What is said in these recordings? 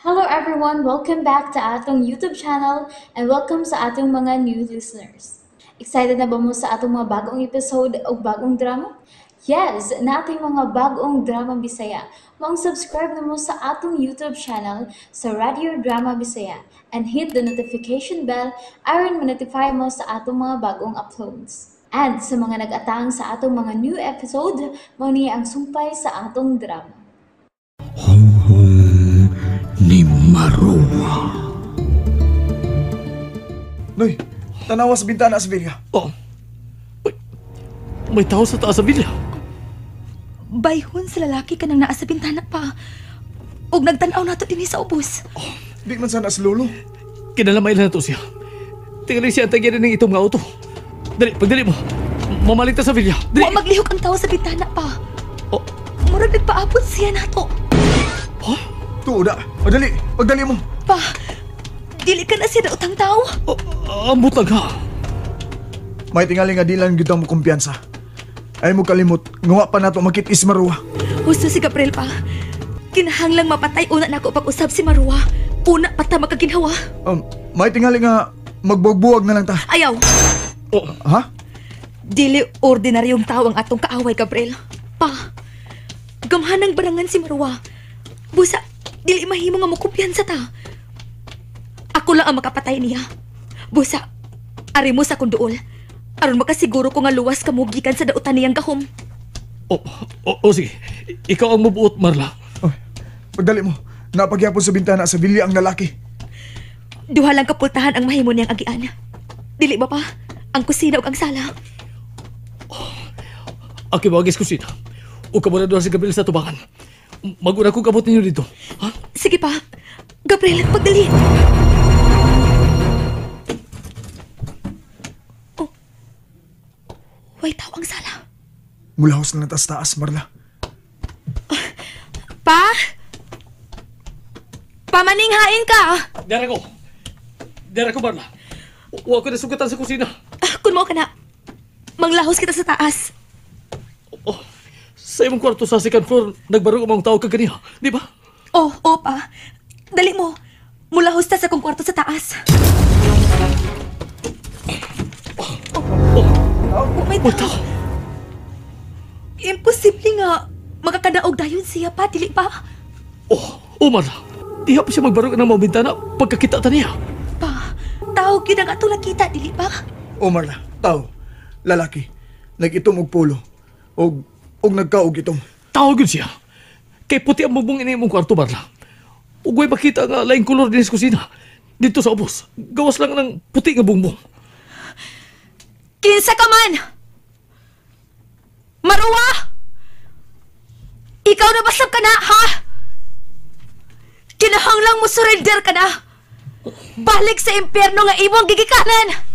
Hello everyone! Welcome back to atong YouTube channel and welcome sa atong mga new listeners. Excited na ba mo sa atong mga bagong episode o bagong drama? Yes! Nating mga bagong drama Bisaya. Maong subscribe na mo sa atong YouTube channel sa Radio Drama Bisaya and hit the notification bell aron ma-notify mo sa atong mga bagong uploads. And sa mga nag-atang sa atong mga new episode, mao ni ang sumpay sa atong drama. Honghong ni Marua. Noy, tanawa sa bintana sa villa. Oh. Uy, may tao sa taas sa villa. Bayhon sa lalaki ka nang naa sa bintana pa. Og nagtan-aw nato dinhi sa ubos. Oh, di man sana si Lolo. Kinalamay lang nato siya. Tingali siya ang tagyan ng itong nga auto. Dali, pagdali mo. Mamalig ta sa villa. Dali. Wa maglihok ang tao sa bintana pa. Oh. Murag nagpaabot siya nato. Huh? Tuoda. O dali, pagdali mo. Pa, dili ka na siya daotang tao. Oh, ambot lang ha. May tingali nga di lang gyud mo kumpiyansa. Ay mo kalimot, nguwa pa nato makit-is Marua. Husto si Gabriel pa. Kinahanglang mapatay una nako pag-usab si Marua. Una pa ta makaginhawa. May tingali nga magbuwag-buwag na lang ta. Ayaw. Oh. Ha? Dili ordinaryong tao ang atong kaaway, Gabriel. Pa, gamhanang barangan si Marua. Busa, dili mahimo nga mokumpiyansa ta. Ako lang ang makapatay niya. Busa, ari mo sa akong duol. Aron makasiguro ko nga luwas ka mo gikan sa dautan niyang gahom. Oh, sige. Ikaw ang mabuot, Marla. Oh, pagdali mo, napagyapon sa bintana sa villa ang lalaki. Duha lang kapultahan ang mahimo niyang agian. Dili ba pa? Ang kusina ug ang sala. Oh, aki bagis kusina. O kamo na duha si Gabriel sa tubangan. Maguna ko kabot ninyo dito. Ha? Sige pa. Gabriel, pagdali. Oh. Way tao ang sala. Mulahos na taas-taas, Marla. Pa? Pamaninghain ka! Dara ko. Dara ko, Marla. Huwag ko nasugatan sa kusina. Kun mo ka na, manglahos kita sa taas. Oh, sa imong kwarto sa second floor, nagbarog ang mga tao kaganiha, di ba? Oh, oh pa. Dali mo. Mulahos ta sa kong kwarto sa taas. Oh, oh, may tao. Imposible nga makakadaog dayon siya pa, dili pa. Oh, oh Marla. Diha pa siya magbarog ng mga bintana pagkakita ta niya. Pa, tao gyud ang atong nakita, dili pa? Oh Marla, tao. Lalaki. Nag-itom og polo. Og nagkaog itom. Tao gyud siya. Kay puti ang bubong ini imong kwarto, Marla. Ug way makita nga laing kolor dinhi sa kusina. Dito sa ubos, gawas lang ng puti nga bungbong. Kinsa ka man? Marua! Ikaw na basab ka na, ha? Kinahanglang mo surrender ka na. Balik sa impyerno nga imong gigikanan.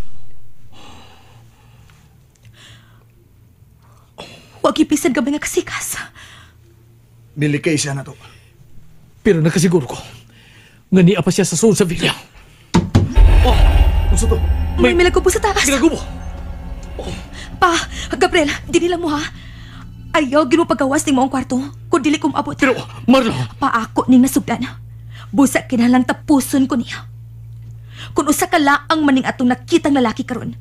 Huwag ipisan ka mga kasikas. Nilikay siya na to. Pero nakasiguro ko nga niya pa siya sa sulod sa villa. Oh, unsa to? May milagubo sa taas. Milagubo? Oh. Pa, Gabriel, dili lang mo ha. Ayaw gino pagawas ning maong kwarto kung dili ko maabot. Pero, Marla! Pa ako ning nasugdan. Busa kinahanglang tapuson ko niya. Kung usa ka laang maning atong nakitang lalaki karon,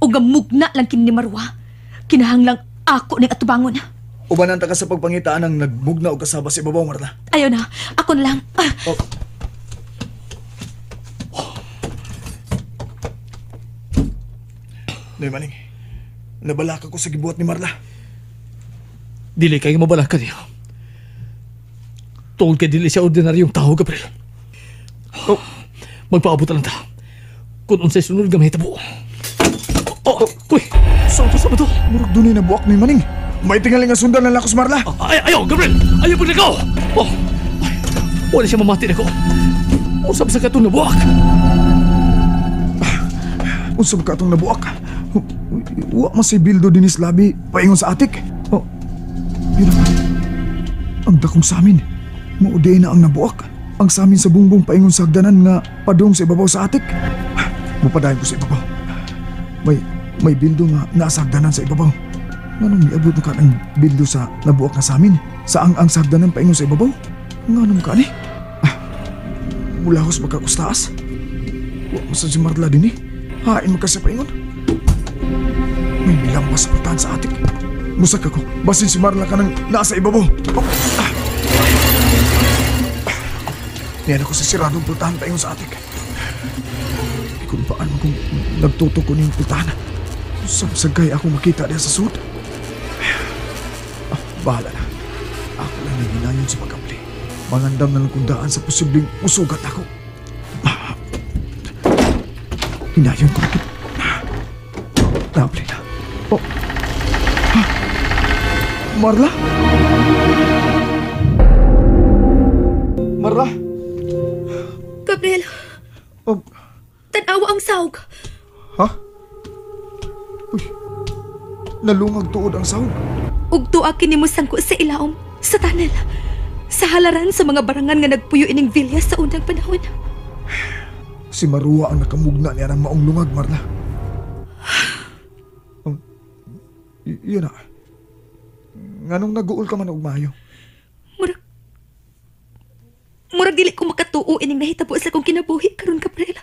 o gamugna lang kini ni Marua, kinahanglang ako ning atubangon. Ubanan ta ka sa pagpangitaan ang nagmugna og kasaba sa ibabaw, Marla. Ayaw na, ako na lang. Ah. Oh. Noy Maning, nabalaka ko sa gibuhat ni Marla. Dili kayo mabalaka niya. Tungod kay dili siya ordinaryong tao, Gabriel. Oh, magpaabot lang ta. Kung unsay sunod nga mahitabo. Oh, oh, uy, saan to sa ba to? Murag dunay nabuak ni Maning. May tingali nga sundan ng lakos, Marla. Ay, ayaw, Gabriel! Ayaw paglakaw! Oh, ay, wala siya mamati nako. Usap sa katong nabuak. Usap ka atong nabuak. Wa man si Bildo dinis labi paingon sa atik. Oh, pero ang dakong samin, mauday na ang nabuak. Ang samin sa bungbong paingon sa hagdanan nga padung sa ibabaw sa atik. Mupadayon ko sa ibabaw. May bildo nga nasa hagdanan sa ibabaw. Nganong miabot na ka ng bildo sa nabuak na samin? Sa ang hagdanan paingon sa ibabaw? Nganong ka ni? Mulahos magkakustaas. Wa man sa si Marla din eh. Hain man ka sa paingon. May milampas sa pultahan sa atik. Musak ako. Basin si Marla ka nang nasa ibabaw. Oh, ah. Niyan ako sa siradong pultahan paingon sa atik. Kung paano kung nagtutok ko niyong pultahan. Samsagay ako makita diya sa sud. Ah, bahala na. Ako lang nahihinayon sa pag-abli. Mangandam na lang kung daan sa posibleng musugat ako. Ah, hinayon ko na. Naabli na. Oh. Ah. Marla? Marla? Gabriel, Oh, tan-awa ang sawg. ha? Uy, nalungag tuod ang sawg. Ug tuwa kini mo sangko sa ilawom, sa tunnel. Sa halaran sa mga barangan nga nagpuyo ining villa sa unang panahon. Si Marua ang nakamugna niya ng maong lungag, Marla. Yun na. Nganong nag-uol ka man og maayo? Murag dili ko makatuo ining nahitabo sa akong kinabuhi karon, Gabriel.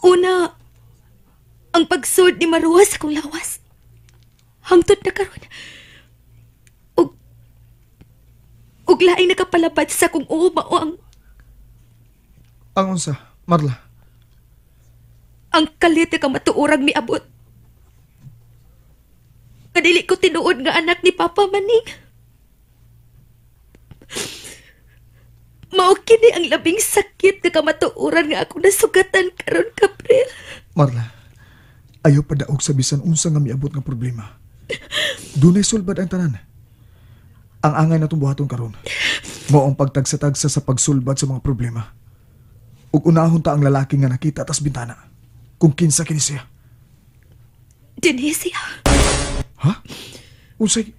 Una, ang pagsud ni Marua sa akong lawas. Hangtod na karon. Ug laing nakapalapad sa akong uo mao ang Ang unsa, Marla? Ang kalit nga kamatuorang miabot. Kadili ko tinuod nga anak ni Papa Maning. Mao kini ang labing sakit nga kamatuoran nga ako nasugatan karon, Gabriel. Marla, ayaw padaog sa bisan unsa nga miabot nga problema. Dunay sulbad ang tanan. Ang angay natong buhaton karon, mao ang pagtagsa-tagsa sa pagsulbad sa mga problema. Ug unahon ta ang lalaki nga nakita tas bintana. Kung kinsa kini siya. Dinhi siya. Ha? Unsay?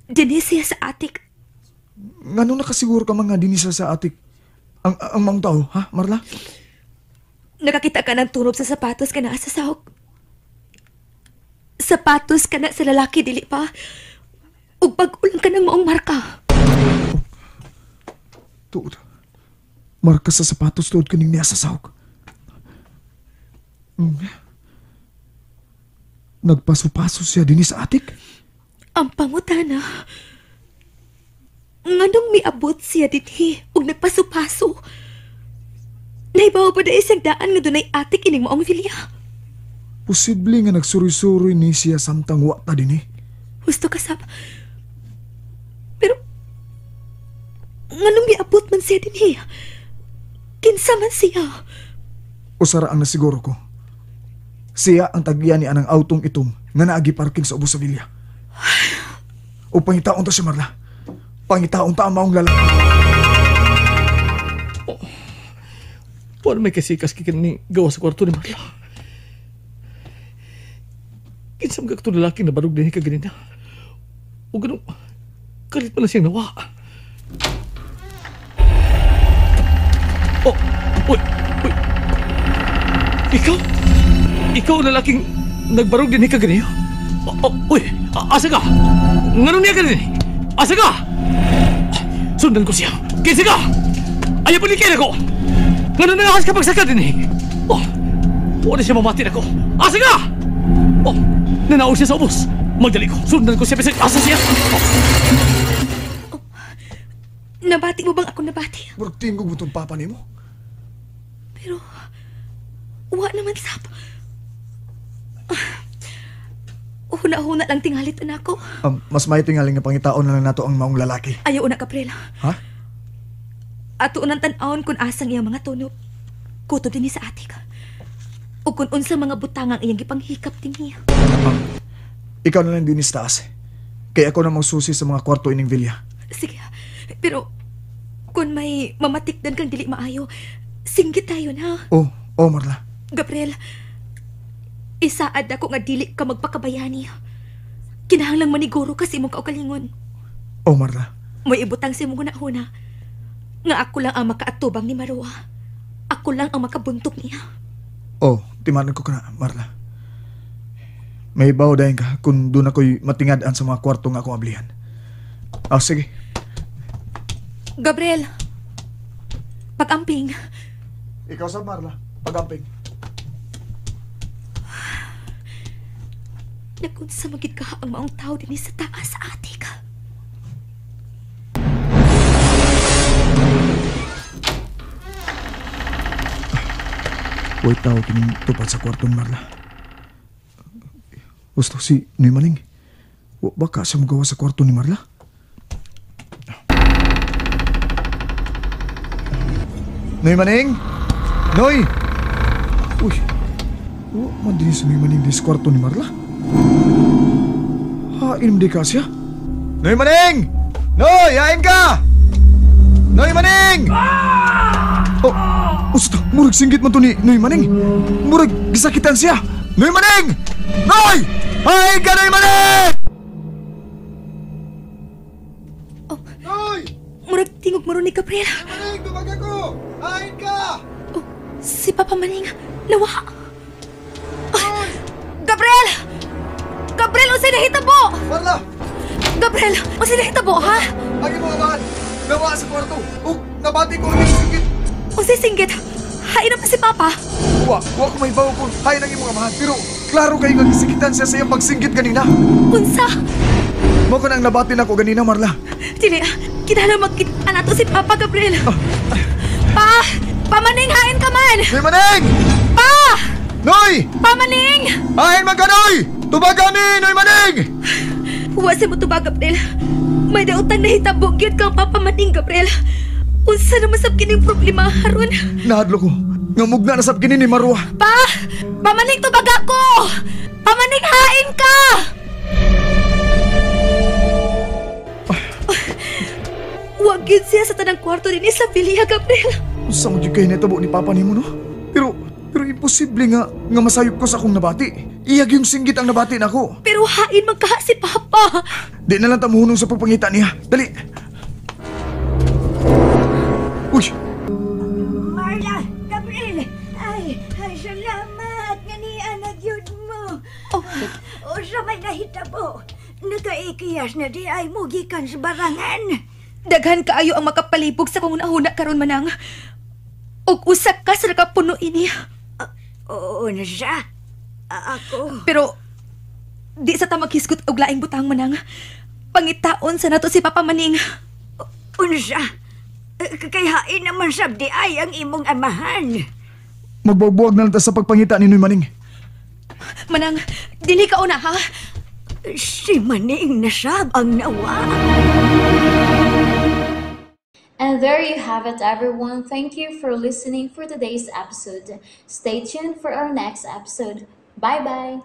Dinhi siya sa atik. Ngano nakasiguro ka mga dinhi siya sa atik? Ang maong tao, ha, Marla? Nakakita ka ng tunob sa sapatos ka na sa sahog. Sapatos ka na sa lalaki, dili pa. Ug pag-ulang ka ng maong marka. Oh, tuod. Marka sa sapatos tuod kaning niya sa sahog. Nagpaso-paso siya dinhi sa atik. Ang pangutana, nganong miabot siya dinhi ug nagpaso-paso? Naibaw ba na isang daan nga dunay atik ining maong vilya? Posible nga nagsuroy-suroy ni siya samtang wa ta dinhi. Husto ka, Sab. Pero nganong miabot man siya dinhi? Kinsa man siya? Usara ang nasiguro ko. Siya ang tagya ni anang autong itom nga naagi parking sa ubos sa vilya. O pangitaon ta siya, Marla. Pangitaon ta ang maong lalaki. Oh. Paano may kasikas kikin ni gawa sa kwarto ni Marla? Kinsam ka itong lalaking nabarog din kaganina. O ganun, kalit pala siyang nawa. Oh, uy, uy. Ikaw? Ikaw ang lalaking nagbarog din kaganina? Oh, oh, uy, asa ka? Nganong niya ka din? Asa ka? Sundan ko siya. Kinsa ka? Ayaw pa ni kaya ko. Nganong nangakas ka pagsaka din eh? Oh, wala siya mamatin ako. Asa ka? Oh, nanaog siya sa ubos. Magdali ko. Sundan ko siya. Bisag asa siya. Oh. Oh, nabati mo bang ako nabati? Murag tingog mo itong papa nimo. Pero, wa naman, Sab. Huna-huna lang tingalit na ako. Mas may tingaling nga pangitaon na lang nato ang maong lalaki. Ayaw na, Gabriel. Ha? Ato unang tan-awon kung asang iyang mga tunob. Kutob din sa atik. O kung unsa mga butang ang iyang gipanghikap din niya. Ikaw na lang din sa taas. Kaya ako na magsusi sa mga kwarto ining villa. Sige, pero kung may mamatikdan kang dili maayo, singgit tayo na. Oh, oh Marla. Gabriel, isaad ako nga dili ka magpakabayani. Kinahanglang maniguro ka sa imong kaugalingon. Oh, Marla. May ibutang sa imong hunahuna nga ako lang ang makaatubang ni Marua. Ako lang ang makabuntog niya. Oh, timanan ko ka na, Marla. May bawo dahin ka kung doon ako'y matingad-an sa mga kwarto nga akong ablihan. Oh, sige. Gabriel, Pag-amping. Ikaw sa Marla, pag-amping. Nagunsa magid ka ang maong tao dinhi sa taas sa atik. Huwag tao kining tupad sa kwarto ni Marla. Gusto si Noy Maning. Wa ba ka siya magawa sa kwarto ni Marla? Noy Maning! Noy! Uy! Wa man din si Noy Maning din sa kwarto ni Marla. Hain di ka siya? Noy Maning! Noy! Hain ka! Noy Maning! Oh, usto, murag singgit man to ni Noy Maning. Murag gisakitan siya. Noy Maning! Noy! Hain ka, Noy Maning! Oh. Noy! Murag tingog maron ni Gabriel. Maning, tumag ako! Hain ka! Oh, si Papa Maning, nawa. Ah, Gabriel! Gabriel, unsay nahitabo? Marla! Gabriel, unsay nahitabo, ha? Agi mga amahan! Nawa sa kwarto! Ug nabati ko ang singgit! Unsay singgit? Hain na pa si Papa. Wa, wa ko may bawo kung hain ang imong amahan. Pero klaro kay nga gisakitan siya sa iyang pagsinggit kanina. Unsa? Mao ko nang nabati nako ganina, Marla. Dili, kinahanglan magkita nato si Papa Gabriel. Pa! Pamaning, hain ka man! Noy Maning! Pa! Noy! Pamaning! Hain man ka, Noy! Tubagan ni Noy Maning! Huwa sa mo tubag, Gabriel. May daotang nahitabo gyud kang Papa Maning, Gabriel. Unsa naman sab kining problema haron? Nahadlo ko. Nga mugna na sab kini ni Marwa. Pa! Pamaning, tubag ako! Pamaning, hain ka! Huwag yun siya sa tanang kwarto din sa Villa, Gabriel. Unsa man gyud kay nahitabo ni Papa nimo, no? Pero imposible nga masayop ko sa akong nabati. Iyag yung singgit ang nabati nako. Pero hain man kaha si Papa. Di na lang ta muhunong sa pagpangita niya. Dali. Uy! Marla, Gabriel, ay, salamat nga ni anak yun mo. Oh. O sa may nahitabo, nakaikiyas na di ay mo gikan sa barangan. Daghan kaayo ang makapalibog sa kong nahuna karon manang. Og usa ka sa nakapuno ini. Oo na siya. Ako. Pero di sa ta maghisgot og laing butang manang. Pangitaon sa nato si Papa Maning. Unsa? Kay hain naman sab di ay ang imong amahan. Magbubuwag na lang ta sa pagpangita ni Noy Maning. Manang, dili ka una ha. Si Maning nasab ang nawa. And there you have it, everyone. Thank you for listening for today's episode. Stay tuned for our next episode. Bye-bye!